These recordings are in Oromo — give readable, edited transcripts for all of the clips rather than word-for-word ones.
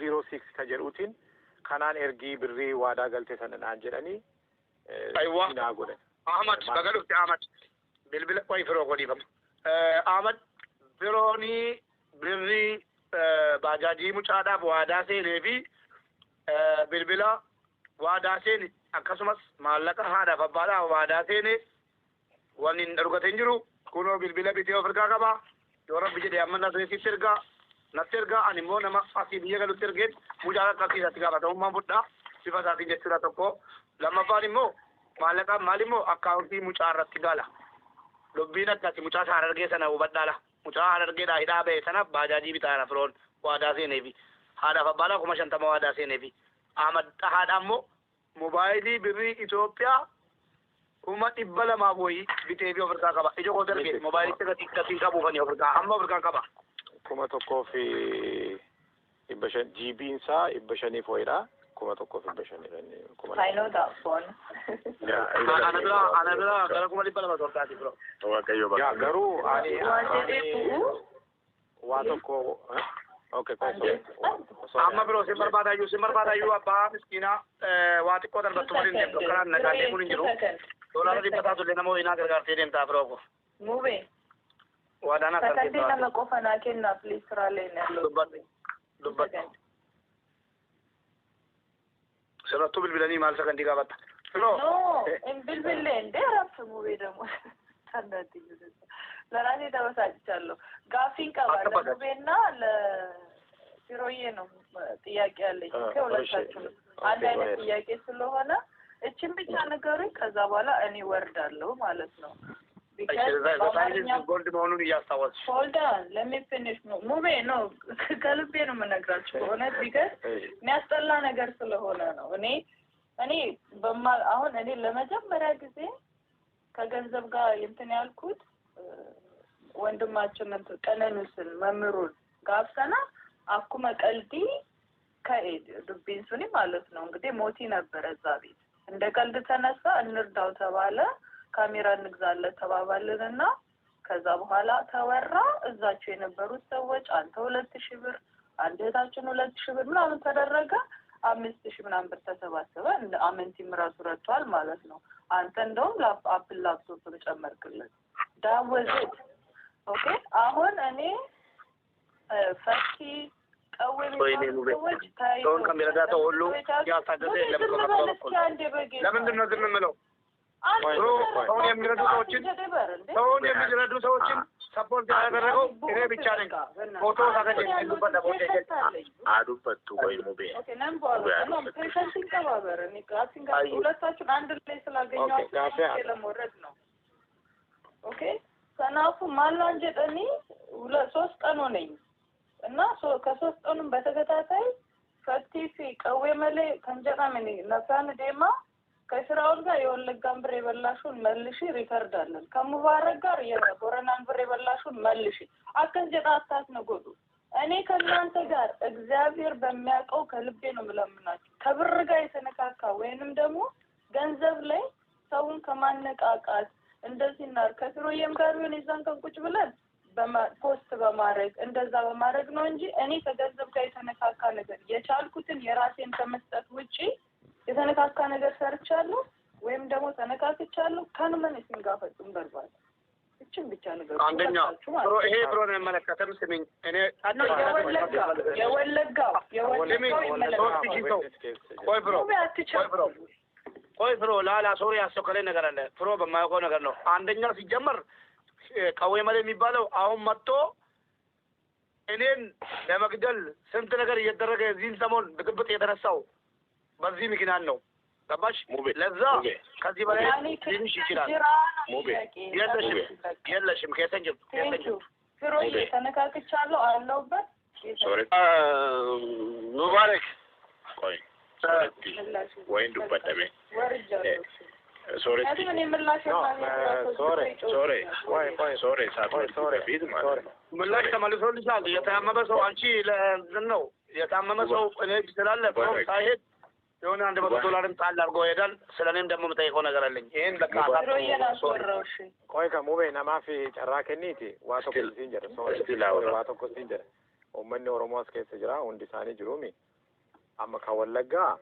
206 ka jedhuutiin kanaan ergii birrii waadaa galte sana naan jedhanii Aywa. naa godhan. Ahmad, baga dhufte Ahmad. Bilbila qoy firoo godhiifama. Ahmad, firoonii birrii baajaajii mucaadhaaf waadaa seenee fi bilbila waadaa seene, akkasumas maallaqa haadhaaf abbaadhaaf waadaa seene wanni hin dhorkate hin jiru. Kunoo bilbila bitee of harkaa qaba. Yoo Rabbi jedhe amma natti ergaa, natti ergaa, ani immoo nama asii biyya galutti ergeen mucaa qaqqabsiisatti gaafatamummaan fudhaa bifa isaatiin jechuudha tokko. Lammaffaan immoo maallaqaan maal immoo akkaawuntii mucaa irratti gala. Dubbiin akkasi, mucaa isaa Harargee sana hubadhaala. Mucaa Harargeedhaa hidhaa ba'e sanaaf baajaajii bitaara firoon waadaa seeneefi. Haadhaaf abbaadhaa 50,000 waadaa seeneefi. Ahmad haadha immoo mobaayilii birrii Itoophiyaa 200,000 wayii bitee fi of harkaa qaba. Ija koota argee mobaayilicha gatii qabuufanii of harkaa amma of harkaa qaba. 1,500, GB'n isaa 500 wayiidha. 1,500. I know that phone. Ana bira gara 200,000 tortaati firoo. Waaqayyo Yaa bakka. Garuu ani Waa jedhee ani bu'u. waa tokko, okay, sorry. Amma biroo sin barbaadayyuu abbaa miskiinaa waa xiqqoo darbattu malee hin deemtu, akkanaan nagaan deemuun hin jiru. Doolaara 100 taatullee nama wayinaa gargaartee deemtaa firoo ko. Mube. Waadaan akka Sakandii 2 qofa naa kennaa, please, ስራ ላይ ነው ያለው። Dubbadhu. Dubbadhu. Sirrattuu bilbilanii maal sakandii gaafatta? Firoo. No, bilbillee እንዴ እረፍ ሙቤ ደግሞ ታናድኝ። ለራሴ ተበሳጭቻለሁ። Gaaffiin qaba አትበሳጭ። ለሙቤና ለፊሮዬ ነው ጥያቄ ያለኝ። ከሁለታችሁ አንድ አይነት ጥያቄ ስለሆነ እችን ብቻ ንገሩኝ። ከዛ በኋላ እኔ ወርዳለሁ ማለት ነው። Because በአማርኛ Gold መሆኑን እያስታወስሽ Hold on, let me finish. ሙቤ ነው፣ ከልቤ ነው የምነግራችሁ በእውነት፣ because የሚያስጠላ ነገር ስለሆነ ነው። እኔ በማ አሁን እኔ ለመጀመሪያ ጊዜ ከገንዘብ ጋር እንትን ያልኩት ወንድማችን እንትን ቀነኑስን መምህሩን gaafsana akkuma ቀልዲ ከኤድ dubbiin suni ማለት ነው። እንግዲህ ሞቲ ነበረ እዛ ቤት፣ እንደ ቀልድ ተነሳ፣ እንርዳው ተባለ፣ ካሜራ እንግዛለት ተባባልን እና ከዛ በኋላ ተወራ። እዛቸው የነበሩት ሰዎች አንተ 2,000 ብር፣ አንድ እህታችን 2,000 ብር ምናምን ተደረገ። 5,000 ምናምን ብር ተሰባሰበ። እንደ አመንቲም ራሱ ረድቷል ማለት ነው። አንተ እንደውም Apple laptop ጨመርክለት። That was it, okay። አሁን እኔ ፈቲ ቀዌ ወይኔ የሚባሉ ሙቤ፣ ሰዎች ተይዘው ሰውን ከሚረዳ ሰው ሁሉ ያሳደደ ሙቤ የለም። ዝም በል እስኪ አንዴ በጌታ። ለምንድን ነው ዝም የምለው? አንድ ቆይ፣ ቆይ። ሰውን የሚረዱ ሰዎችን support ያደረገው እኔ ብቻ ነኝ። ፎቶ ሳገኝ Adubbatu ወይ ሙቤ። Okay, ነን በኋላ ነው patient ይንቀባበር። እኔ gaaffiin ሁለታችሁን አንድ ላይ ስላገኘኋችሁ Okay, gaaffii haa ለመውረድ ነው። Okay, kanaafuu maalaan jedhanii 3 ቀን ሆነኝ እና ከ3 ቀኑም በተከታታይ ፈቲ fi ቀዌ መሌ kan jedhaman ነፋን ዴማ ከስራውን ጋር የወለጋን ብር የበላሹን መልሺ፣ record አለን። ከሙባረክ ጋር የቦረናን ብር የበላሹን መልሺ። Akkas jedha አታት ነው ጎዱ። እኔ ከእናንተ ጋር እግዚአብሔር በሚያውቀው ከልቤ ነው የምለምናችሁ። ከብር ጋር የተነካካ ወይንም ደግሞ ገንዘብ ላይ ሰውን ከማነቃቃት እንደዚህ እናድርግ፣ ከፊሮዬም ጋር ቢሆን የዛን ቀን ቁጭ ብለን post በማድረግ እንደዛ በማድረግ ነው እንጂ እኔ ከገንዘብ ጋር የተነካካ ነገር የቻልኩትን የራሴን ከመስጠት ውጪ የተነካካ ነገር ሰርቻለሁ ወይም ደግሞ ተነካክቻለሁ። Kanuman isin gaafachuu barbaada እችን ብቻ ነገር አንደኛ ፍሮ ይሄ ፍሮን አይመለከትም። ስሚኝ እኔ የወለጋው የወለጋው ይመለከታል። 3,000 ሰው፣ ቆይ ፍሮ፣ ቆይ ፍሮ፣ ቆይ ፍሮ፣ ላላ sorry፣ ያስቸኮለኝ ነገር አለ። ፍሮ በማያውቀው ነገር ነው። አንደኛ ሲጀመር ቀዌ መሌ የሚባለው አሁን መጥቶ እኔን ለመግደል ስንት ነገር እየተደረገ የዚህን ሰሞን ብጥብጥ የተነሳው በዚህ ምክንያት ነው። ገባሽ? ሙቤ፣ ለዛ ሙቤ፣ ከዚህ በላይ ሊልሽ ይችላል። ሙቤ፣ የለሽም፣ የለሽም። ከየተንጅብ Thank you ፍሮዬ፣ ተነካክቻለሁ አለሁበት። Sorry. ሙባረክ። ቆይ ሶረቲ ወይን dubbadhame ወርጃለሁ። ሶረቲ ምክንያቱም እኔ ምላሽ Sorry. Sorry. ቆይ ቆይ። Sorry ሳትወርድ Sorry. በፊት ማለት ነው። ምላሽ ተመልሶልሻል። የታመመ ሰው አንቺ ለእንትን ነው፣ የታመመ ሰው እኔ እጅ ስላለ ፍሮም ሳይሄድ የሆነ 100 ዶላርም ጣል አድርጎ ይሄዳል። ስለ እኔም ደግሞ የምጠይቀው ነገር አለኝ። ይሄን በቃ ፍሮዬን አስወራው። እሺ። Qoy ka mube namaaf carraa kenniiti waa tokko siin jedha. Sorry. Still haawra. Waa tokko siin jedha. Uummanni Oromoo as keessa jira, hundi isaanii jiruumi. Amma kan Wallaggaa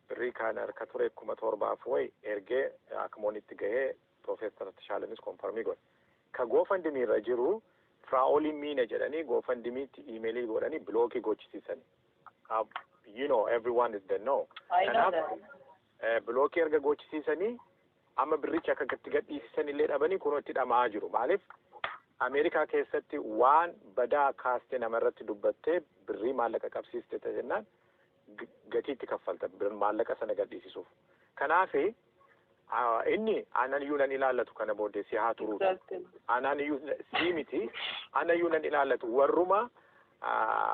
birrii kan harka ture 7,000 wayi ergee akkuma itti gahee Piroofeesar Tashaalanis confirm godhe. Ka GoFundMe irra jiru Firaa'oliin miina jedhanii GoFundMetti email godhanii block gochisiisani. Everyone is the know. I know Kanaaf that. Block erga gochisiisanii amma birricha akka itti gadhiisisan illee dhabanii kunoo itti dhama'aa jiru. Maaliif, Ameerikaa keessatti waan badaa kaastee namarratti dubbattee birrii maallaqa qabsiiste jennaan gatii itti kaffalta maallaqa sana gadhiisisuuf. Kanaaf inni anan iyyuu nan ilaallatu, kana booddee si haa turuuti. Anaan iyyuu sii miti, ana iyyuu nan ilaallatu. Warruma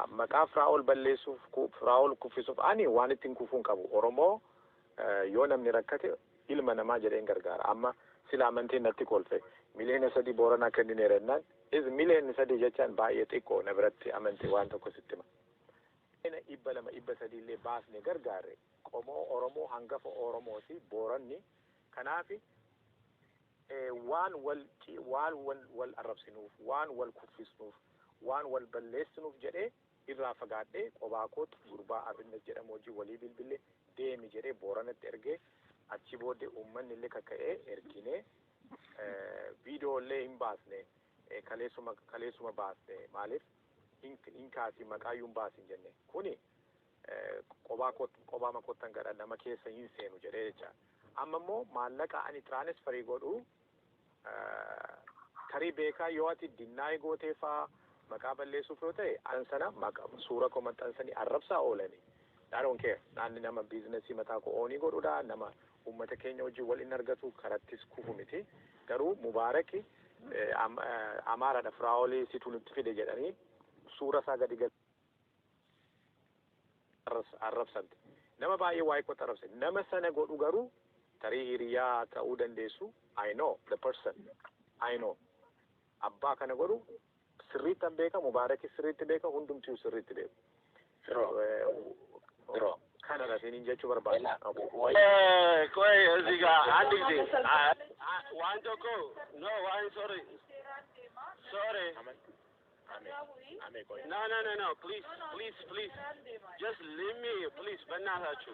maqaa Firaa'ol balleessuuf, Firaa'ol kuffisuuf, ani waan ittiin kufuun qabu. Oromoo yoo namni rakkate ilma namaa jedheen gargaara. Amma sila amantiin natti kolfe, 3 miliyoona Booranaa kennineera jennaan, is 3 miliyoona jechaan baay'ee xiqqoo na biratti. Amantii waan tokko sitti hima. 200, 300 illee baasne gargaarre, qomoo Oromoo hangafa Oromooti Booranni. Kanaaf waan wal waan wal wal arrabsinuuf, waan wal kuffisnuuf, waan wal balleessinuuf jedhee irraa fagaadhee qobaa kootu gurbaa Abinnas jedhamu hojii walii bilbilee deemi jedhee Booranatti ergee, achi booddee uummanni illee kaka'ee erginee, viidiyoo illee hin baasne, kaleessuma baasne. Maaliif hin kaasi, maqaayyuu hin baasin jenne. Kuni qobaa qobaa makottan gadha nama keessa hin seenu jedhee jecha. Amma immoo maallaqa ani transfer godhu tarii beekaa yoo ati deny gootee faa maqaa balleessuuf yoo ta'e, an sana maqaa suura koo maxxansanii arrabsaa oolanii. I don't care. Naanni nama business mataa koo own godhudha. Nama uummata keenya wajjin wal hin argatu karattis kufu miti. Garuu Mubaaraki Amaaraadha, Firaa'olii situ nutti fide jedhanii suura isaa gadi arrabsante. Nama baay'ee waa'ee kootti arrabse. Nama sana godhu garuu tarii hiriyaa ta'uu dandeessu. I know the person. I know. Abbaa kana godhu sirriitti an beeka, Mubaarakis sirriitti beeka, hundumtiyyuu sirriitti beeku. Firoo. Firoo. Kana isiniin jechuu barbaada. ቆይ እዚህ ጋር አንድ ጊዜ waan tokko, no, waan, sorry, sorry. No, no, no, no, please, please, please, just leave me, please. በእናታችሁ።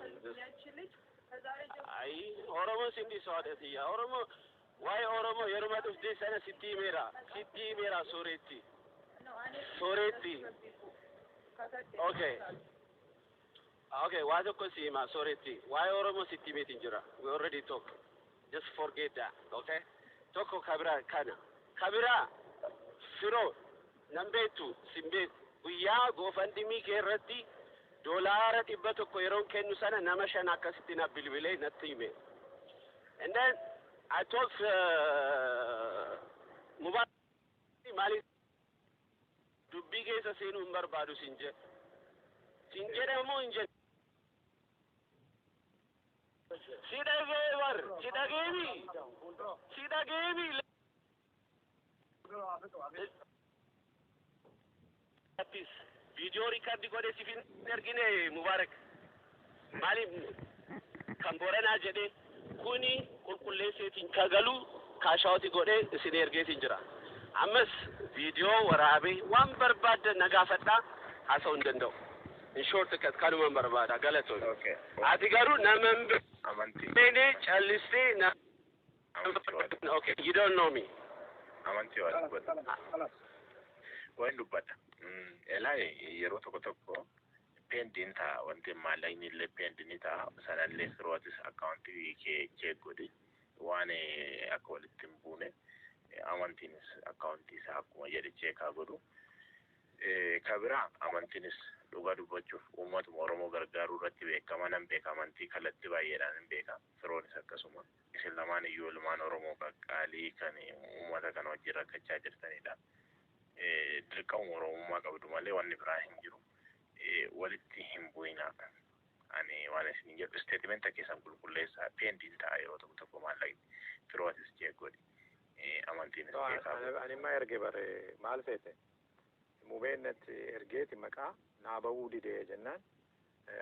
አይ ኦሮሞ ሲንዲ ሰዋደትያ ኦሮሞ waa'ee Oromoo yeruma dhuftee sana sitti himeera, sitti himeera. Sooretti, sooretti. Okay, waa tokko si hima, sooretti. Waa'ee Oromoo sitti himeetiin jira. We already talk, just forget that, okay? Tokko kabira kana kabira firoo nan beektu sin beeku. Guyyaa GoFundMe kee irratti $100 yeroon kennu sana nama shan akkasitti na bilbilee natti hime. And then I told Mubarak, maaliif dubbii keessa seenuu hin barbaadu sin jedhe. Sin jedhe moo hin jedhe? Si dhagee bar, si dhageemi, si dhageemi. Viidiyoo record godhee siif hin ergine, Mubarak. Maaliif kan Booranaa jedhee kuni qulqulleesseetiin kagalu cash out godhee isin ergeetiin jira. Ammas viidiyoo waraabee waan barbaaddan na gaafadhaa, haasa'uu hin danda'u. In short kanuman barbaada, galatoon. Okay. Ati garuu nama hin Amantii. beekne callistee na Amantii waan. Okay, you don't know me. Amantii waan dubbata. Waan dubbata. Elaa, yeroo tokko tokko pending ta'a, wanti maallaqni illee pending ta'a. Sanallee firootis account kee check godhi, waan akka walitti hin buune. Amantiinis account isaa akkuma jedhe check haa godhu. Ka biraa amantiinis dhugaa dubbachuuf uummatuma Oromoo gargaaruu irratti beekama. Nan beeka, amantii kallattii baay'eedhaan hin beeka. Firoonis akkasuma. Isin lamaan iyyuu ilmaan Oromoo qaqqaalii kan uummata kana wajjin rakkachaa jirtanidha. Dirqama Oromummaa qabdu malee wanni biraa hin jiru. Walitti hin bu'inaa. Ani waan isin jedhu, statement keessan qulqulleessaa. Pending ta'a yeroo tokko tokko maallaqni. Firootis check godhi. Amantiinis check haa godhu. Ani immoo erge bare, maal feete? Mubeen natti ergeeti maqaa naa bahuu didee jennaan,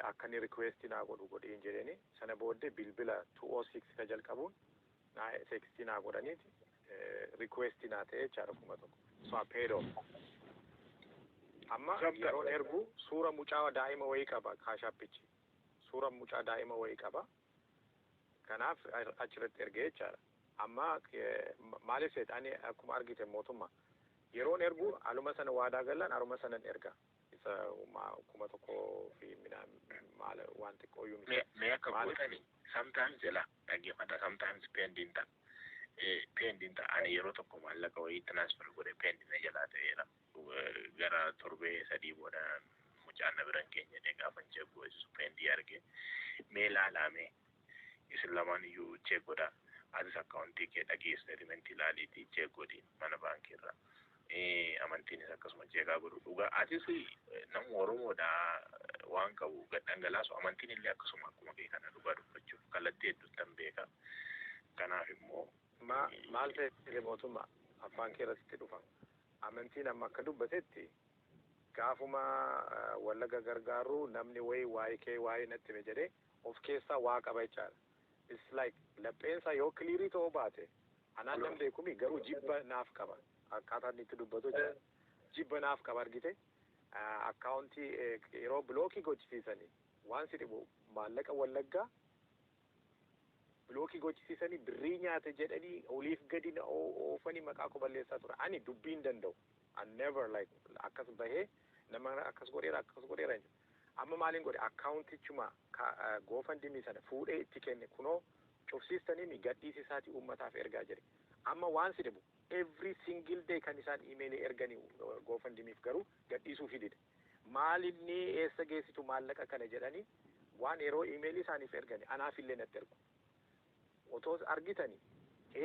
akka inni request naa godhu godhiin jedheeni. Sana booddee bilbila 206 ka jalqabuun naa text naa godhaniiti request naa ta'e jechaadha, 1,000. So I paid off. Amma yeroon ergu suura mucaa daa'ima wayii qaba Cash Appichi. Suura mucaa daa'ima wayii qaba. Kanaaf achirratti ergee jechaadha. Amma maaliif seeta ani akkuma argite mootummaa yeroon ergu aluma sana waadaa galan aluma sanan erga. Isa 1000 fi minaa maal waan xiqqooyyuu miti. Mee akka gootani sometimes jala dhaggeeffadha, sometimes pending ta'a. Pending ta'a. Ani yeroo tokko maallaqa wayii transfer godhe pending na jalaa ta'eera. Gara torbee 3 booda mucaan na bira hin geenye jedhee gaafa check goosisu pending arge. Mee ilaalaa, isin lamaan iyyuu check godhaa. Atis akkaawuntii kee dhagee statementii ilaaliitii check godhi mana baankii irraa. Amantiinis akkasuma check godhu dhugaa. Atis nama Oromoodha waan qabu gad dhangalaasu, amantiin illee akkasuma akkuma kee kana dhugaa dubbachuuf kallattii hedduuttan beeka. Kanaaf immoo Maal ta'e mootummaa afaan kee irratti dhufa. Amantiin amma akka dubbatetti gaafuma Wallaga gargaaru namni wayii waa'ee kee waa'ee natti hime jedhee of keessaa waa qaba jechaadha. It's like lapheensaa yoo clearii ta'uu baate anaan nan beekumi, garuu jibba naaf qaba. Akkaataa inni itti dubbatu jechaadha. Jibba naaf qaba argite. Akkaawuntii yeroo blockii gochisiisanii waan si dhibu maallaqa Wallaggaa blockii gochisiisanii birrii nyaate jedhanii oliif gadi na oofanii maqaa koo balleessaa ture. Ani dubbii hin danda'u. I never like akkas bahee nama akkas godheera akkas godheera hin jedhu. Amma maaliin godhe? Akkaawuntichuma GoFundMe sana fuudhee itti kenne, kunoo cufsiistanii gadhiisisaatii uummataaf ergaa jedhe. Amma waan si dhibu every single day kan isaan imeelii erganii GoFundMeef garuu gadhiisuu fidide. Maalinni eessa geessitu maallaqa kana jedhanii waan yeroo imeelii isaaniif ergani anaaf illee natti ergu. Otoo argitanii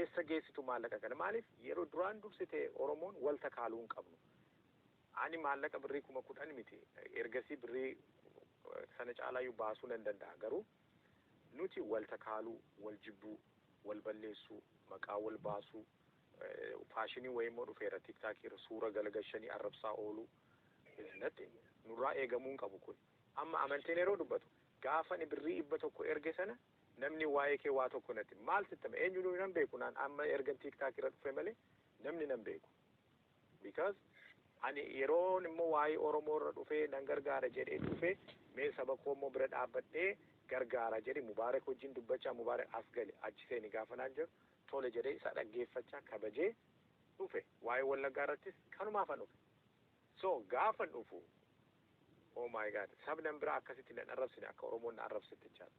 eessa geessitu maallaqa kana? Maaliif yeroo duraan dursite Oromoon wal takaaluu hin qabnu. Ani maallaqa birrii 10,000 miti, ergasii birrii sana caalaayyuu baasuu nan danda'a, garuu nuti wal takaaluu, wal jibbuu, wal balleessuu, maqaa wal baasuu, faashinii wayii immoo dhufeera TikTokii irra suura galagashanii arrabsaa ooluu natti nurraa eegamuu hin qabu kun. Amma amantiin yeroo dubbatu gaafa ani birrii 100 erge sana namni waa'ee kee waa tokko natti maal sittame eenyuun nan beeku naan amma ergan TikTokii irra dhufe malee namni nan beeku. Because ani yeroon immoo waa'ee Oromoo irra dhufee nan gargaara jedhee dhufee mee saba koo immoo bira dhaabbadhee gargaara jedhe Mubaarak wajjin dubbachaa, Mubaarak as gale achi seeni gaafa naan jedhu tole jedhee isa dhaggeeffachaa kabajee dhufe. Waa'ee Wallaggaa irrattis kanumaafan dhufe. So gaafan dhufu, oh my God, sabnan biraa akkasitti nan arrabsine akka Oromoon na arrabsitti jechaadha.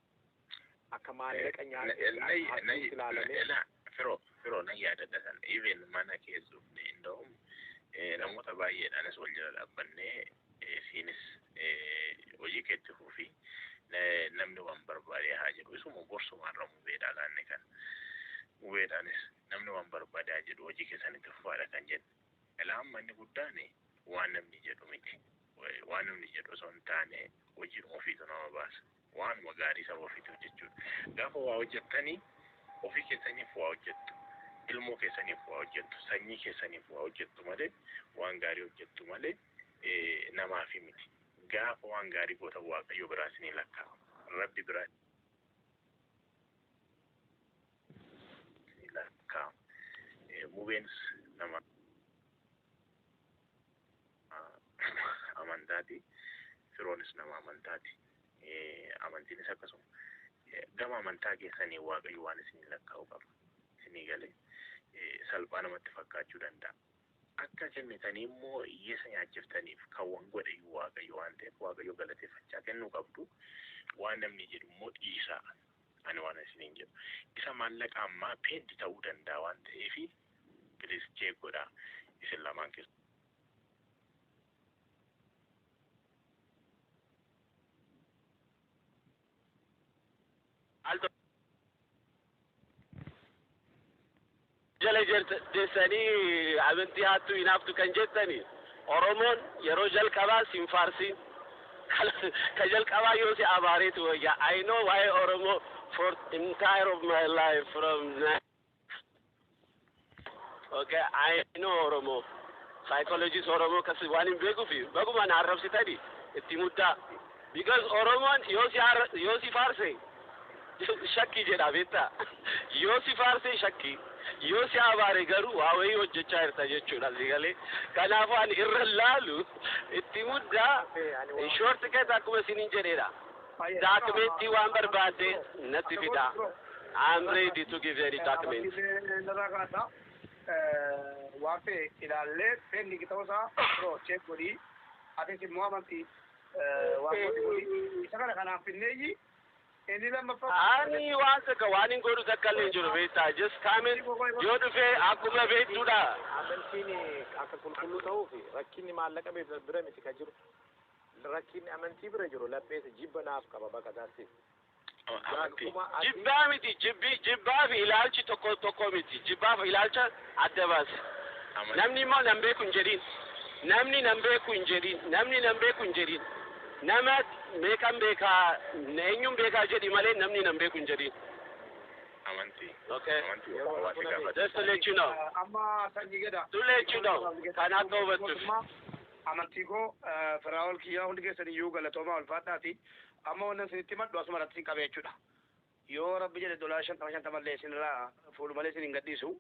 Akka maallaqa nyaatee ilaalamee. Firoo, nan yaadadha san even mana keessa dhufne inda'um namoota baay'eedhaanis wal jala dhaabbannee siinis hojii keetti fufi, namni waan barbaade haa jedhu, isuma gorsumaarra mubeedhaa laanne kan mubeedhaanis namni waan barbaade haa jedhu, hojii keessanitti fufaadha kan jedhu. Ilaa amma inni guddaan waan namni jedhu miti. Waan namni jedhu osoo hin taane hojiin ofiitu nama baasa. Waanuma gaarii saba ofiitu hojjechuudha. Gaafa waa hojjettanii ofii keessaniif waa hojjettu. Ilmoo keessaniif waa hojjettu. Sanyii keessaniif waa hojjettu malee, waan gaarii hojjettu malee namaafi miti. Gaafa waan gaarii gootan Waaqayyo biraa isinii lakkaa'ama. Rabbi biraa isinii lakkaa'ama. Mubeenis nama amantaati. Firoonis nama amantaati. Amantiinis akkasuma. Gama amantaa keessanii Waaqayyo waan isinii lakkaa'u qaba. Isinii galee salphaa namatti fakkaachuu danda'a. Akka kennitanii immoo hiyyeessa nyaachiftaniif kan waan godhe iyyuu Waaqayyo waan ta'eef Waaqayyo galateeffachaa kennuu qabdu. Waan namni jedhu immoo dhiisaa. Ani waan isiniin jedhu. Isa maallaqa ammaa pend ta'uu danda'a waan ta'eef please check godhaa isin lamaan keessa. Al jala jeessanii amantii hattuu hinaaftu kan jettani, Oromoon yeroo jalqabaa sin faarsin, ka jalqabaa yoo si abaareetu wayya. I know waa'ee Oromoo for entire of my life from, okay, I know Oromoo psychologist, Oromoo kas waan hin beekufi baguma na arrabsitani itti muddaa, because Oromoon yoo si faarse shakki jedha beektaa, yoo si faarse shakki. Yoo si abaare garuu waa wayii hojjechaa jirta jechuudha si galee. Kanaafuu ani irra laalu itti muddaa short cut akkuma isiniin jedheedha. Daakimentii waan barbaadde natti fida. I'm ready to give any document. Narraa kaasa waan ta'e ilaallee pending ta'uusaa firoo check godhii, atis immoo amantii waan godhi godhii isa kana kanaaf finneeyyi inni lammaffaa. Ani waan takka waan hin godhu takka illee hin jiru beektaa. Just come in, yoo dhufe akkuma beektuudha. Amantiin akka qulqulluu ta'uuf rakkinni maallaqa bira miti kan jiru. Rakkinni amantii bira jiru lapheessa jibba naaf qaba bakka taasise. Amantii. Jibbaa miti, jibbi jibbaa fi ilaalchi tokko tokko miti. Jibbaa fi ilaalcha adda baase. Namni immoo nan beeku hin jedhin. Namni nan beeku hin jedhin. Namni nan beeku hin jedhin. Nama meeqan beekaa, eenyuun beekaa jedhi malee namni nan beeku hin jedhin. Amantii. Okay. Amantii hawaasa gaafata. Just to let you know. Amma sanyii gada. To let you know. Kan akka hubattuuf. Amantii koo Firaa'ol kiyyaa, hundi keessan iyyuu galatoomaa, ulfaadhaati. Amma wannan isinitti maddu asuma irratti qabee jechuudha. Yoo Rabbi jedhe dolaa 50 50 illee isinirraa fuulu malee isin hin gadhiisu.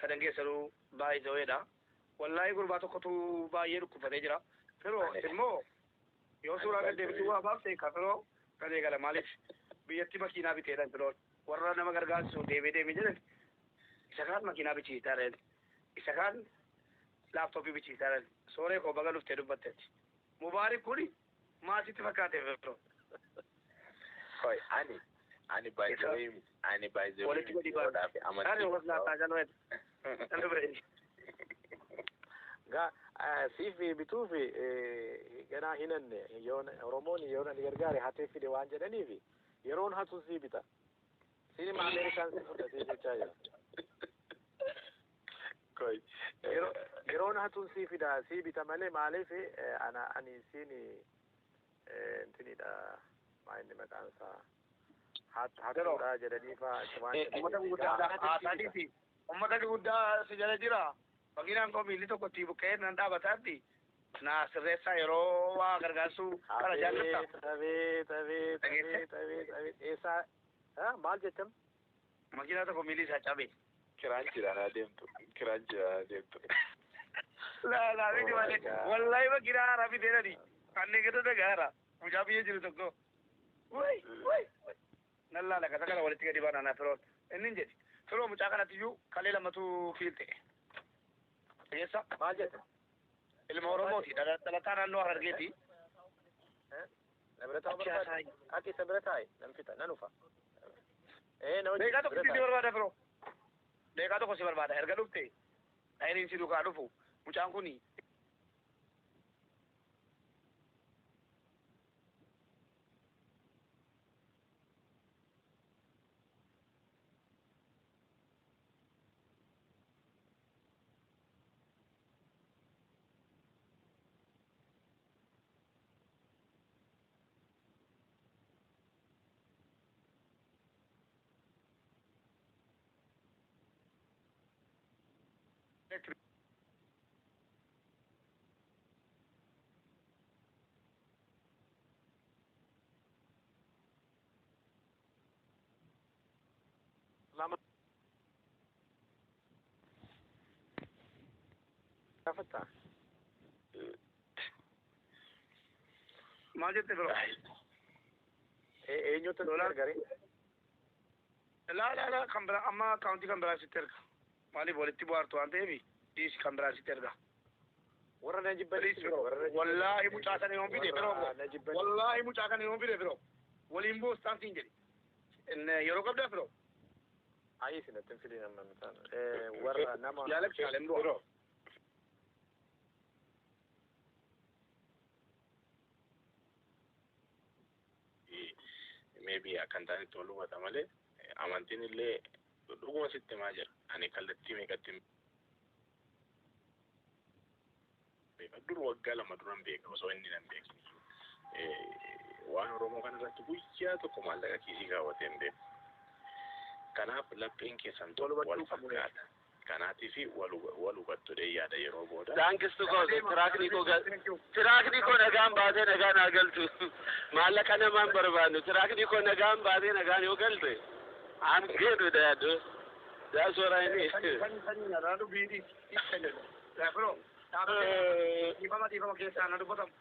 Sadan keessanuu baay'ee ta'eedha. Wallaahi gurbaa tokkotu baay'ee dhukkufatee jira. Firoo immoo yoo suuraa gad deebituu waa baafte ka firoo kan eegala, maaliif biyyatti makiinaa biteedha firoon. Warra nama gargaarsisu deemee deemee jedhan, isa kaan makiinaa bichiisaa jedhan, isa kaan laaptooppii bichiisaa jedhan. Sooree koo, baga dhuftee dubbatteetti. Mubaarik kuni maasitti fakkaate firoo? Koi ani by the way, ani by the way Walitti godhi baafte. amantii. Ani was laataa jaloo jedhu. Gaa siif bituuf ganaa hinanne yoon Oromoon yoon ani gargaare hatee fide waan jedhaniif yeroon hatu sii bita. Siinima Ameerikaan si fudhatee jechaa jira. Koi. Yeroon hatuun sii fida, sii bita malee maaliif ana ani siin intinidha, maa inni maqaan isaa, hattuudha jedhanii faa waan Uummata gurguddaa haasaniiti. Uummata gurguddaa si jala jira. Makiinaan koo miilli tokko itti buqqee nan dhaabataatti. Na sirreessaa yeroo waa gargaarsuu kana jaallatta. Abeet, abeet, abeet, abeet, abeet, eessaa maal jettam? Makiinaa tokko miilli isaa cabe. Kiraan jiraanaa deemtu. Kiraan jiraanaa deemtu. Laa laa miti malee. Wallaahi makiinaa haaraa biteedhani. Kanneen gadi dhagaara. Mucaa biyya jiru tokko. Wayi wayi. Nan laala kasa kana walitti gadi baana na firoon. Inni hin jedhi. Firoo, mucaa kanatti iyyuu kalee lamatu fiil ta'e. Dhageessa? Maal jetta? Ilma Oromooti. Dhalataa naannoo Harargeeti. Na bira taa'u barbaade. Ati isa bira taa'i. Nan fixa. Nan ufa. Ee, na Deeqaa wajjin tokko bira si taa'i. barbaada firoo. Deeqaa tokko si barbaada. Erga dhufte dhayiniin si duukaa dhufu. Mucaan kuni Lama gaafatta. Maal jette firoo? Eenyutu gargaare? Laa laa laa, kan biraa amma akkaawuntii kan biraa sitti erga. Maaliif walitti bu'aartu waan ta'eef dhiisi, kan biraa sitti erga. Warra na jibbanitti jira. Warra na jibbanitti. Wallaahi mucaa sana yoon fide firoo Warra na jibbanitti. Wallaahi mucaa kana yoon fide firoo. Waliin boostaan siin jedhi. Yeroo qabdaa firoo? Ayi, sinatti hin fidin amma mitaan. Warra nama. Yaalabsi yaaleen du'a. Firoo. Maybe akkan taanetti wal hubata malee amantiin illee dhuguma sitti himaa jira. Ani kallattii meeqatti beeka. Dur waggaa 2 duran beeka osoo inni nan beekin. Waan Oromoo kana irratti guyyaa tokko maallaqa kiisii kaawwatee hin beeku. Kanaaf lapheen keessan tokko wal fakkaata. Kanaatiif wal hubattu yaada yeroo booda. Thanks to God, tiraakni koo nagaan baatee nagaan haa galtu. Maallaqa namaan barbaannu. Tiraakni koo nagaan baatee nagaan yoo galte, I'm good with that, dude. That's what I need. Sanyii irraa dubbii firoo dhiifama, dhiifama, keessaa na dubbatamu,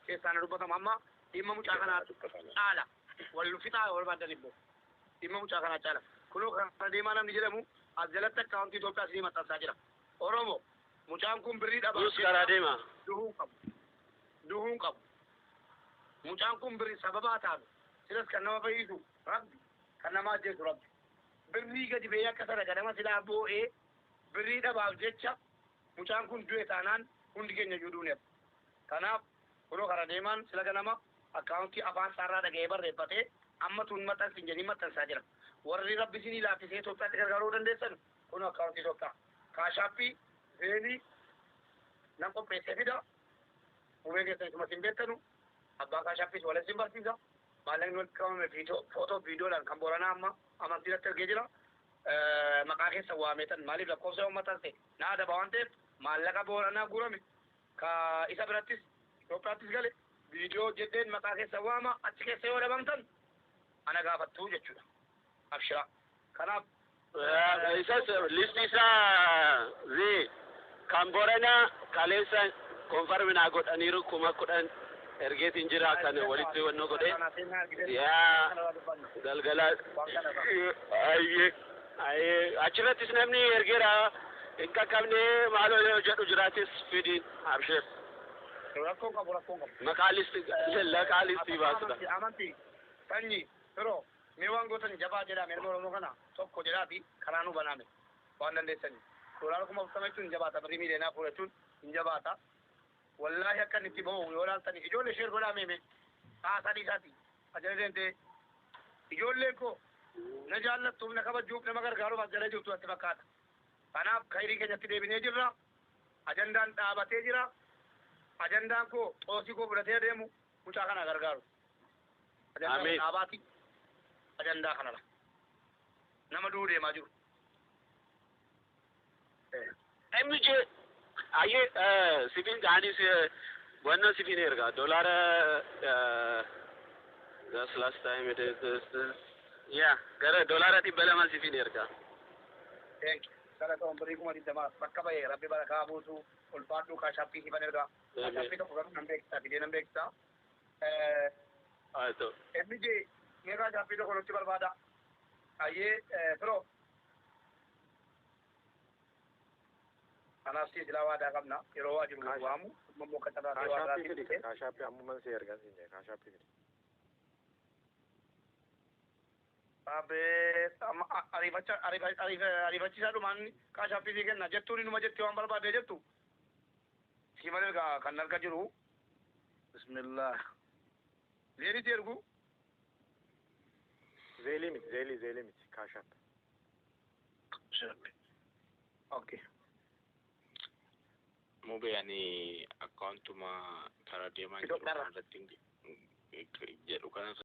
keessaa na dubbatamu. Amma dhimma mucaa kanaa caala wal fixaa yoo barbaadan immoo dhimma mucaa kanaa caala. Kunoo kana deemaa namni jedhamu as jalatti akkaawuntii Itoophiyaa isinii maxxansaa jira. Oromo, mucaan kun birrii dhabaa Nus karaa deema. Duhuu qabu, duhuu qabu. Mucaan kun birrii sababaa taanu silas kan nama fayyisu Rabbi, kan nama ajjeesu Rabbi. Birrii gadi ba'ee akka sana ganama silaa boo'ee birrii dhabaaf jecha mucaan kun du'e taanaan hundi keenya iyyuu duuneef. Kanaaf kunoo kara deemaan sila ganama akkaawuntii afaan isaarraa dhaga'ee barreeffatee amma tun maxxansi jedhanii maxxansaa jira. Warri Rabbi isinii laaffisee Itoophiyaatti gargaaruu dandeessan, kunoo akkaawuntii Itoophiyaa. Cash App, Zelle nan qopheessee fida. Mubeen keessan isuma isin beektanu. Abbaa Cash Appis wal isin barsiisa. Maallaqni walitti qabame footoo viidiyoodhaan kan Booranaa amma amantiirratti ergee jira. Maqaa keessa waameetan maaliif lakkoofsa yoo maxxanse na adaba waan ta'eef, maallaqa Booranaa guurame ka isa birattis Itoophiyaattis gale viidiyoo hojjedheen maqaa keessa waama. Achi keessa yoo dhabamtan ana gaafattuu jechuudha. Abshira. Kanaaf Isas listi isaa zi kan Booranaa kaleessa confirm naa godhaniiru, 10,000 ergeetiin jira kan walitti wannoo godhe. Yaa galgala ayyee ayyee achirrattis namni ergeera hin qaqqabne. Maaloo yoo jedhu jiraatis fidiin, abshir. Rakkoon qabu, rakkoon qabu. Maqaa listi, maqaa listii baasudha. Amantii, sanyii, firoo, mee waan gootan jabaa jedhaa, mee Oromoo kana tokko jedhaati karaa nu banaame waan dandeessanii. Doolaara 40,000 jechuun hin jabaata, birrii miiliyoonaa fudhachuun hin jabaata. Wallaahi akka inni itti bahu yoo ilaaltani, ijoollee share godhaa meeme haasaa dhiisaati. Ajala deemtee ijoolleen koo na jaallattuuf, na kabajuuf, nama gargaaruuf as jala jirtu natti fakkaata. Kanaaf kayrii keenyatti deebinee jirra. Ajandaan dhaabatee jira. Ajandaan koo xoosii koo fudhatee adeemu mucaa kana gargaaru. Ajandaan Amiin. dhaabaati. Ajandaa kanadha. Nama du'uu deemaa jiru. MJ ayyee sifin anis wannan sifin erga doolaara. That's last time it is this, yeah, gara $200 sifin erga. Thank you. Galatoon birrii 20,000 bakka bahee Rabbi barakaa buusu, ulfaadhuu. Cash App sifan ergaa. Cash App tokko garuu nan beeksisa, fidee nan beeksisa. Ayto. MJ mee Cash App tokko nutti barbaada. Ayyee firoo. Kanaaf si silaa waadaa qabna, yeroo waa jiru waamu amma immoo akka carraa ta'e waadaa Cash App fidi. fi Cash App ammuman si ergan siin jedhe, Cash App fidi. Ariifachiisaa dhumaan Cash App sii kenna jettuun inuma jetti waan barbaadde jettu. Si malee egaa kan harka jiru. Bismillah. Zelleti ergu. Zelle miti, Zelle, Zelle miti, Cash App. Okay. Mubee, ani akkaawuntuma karaa deemaa jiru Itoophiyaarra. kanarratti jedhu kanarra.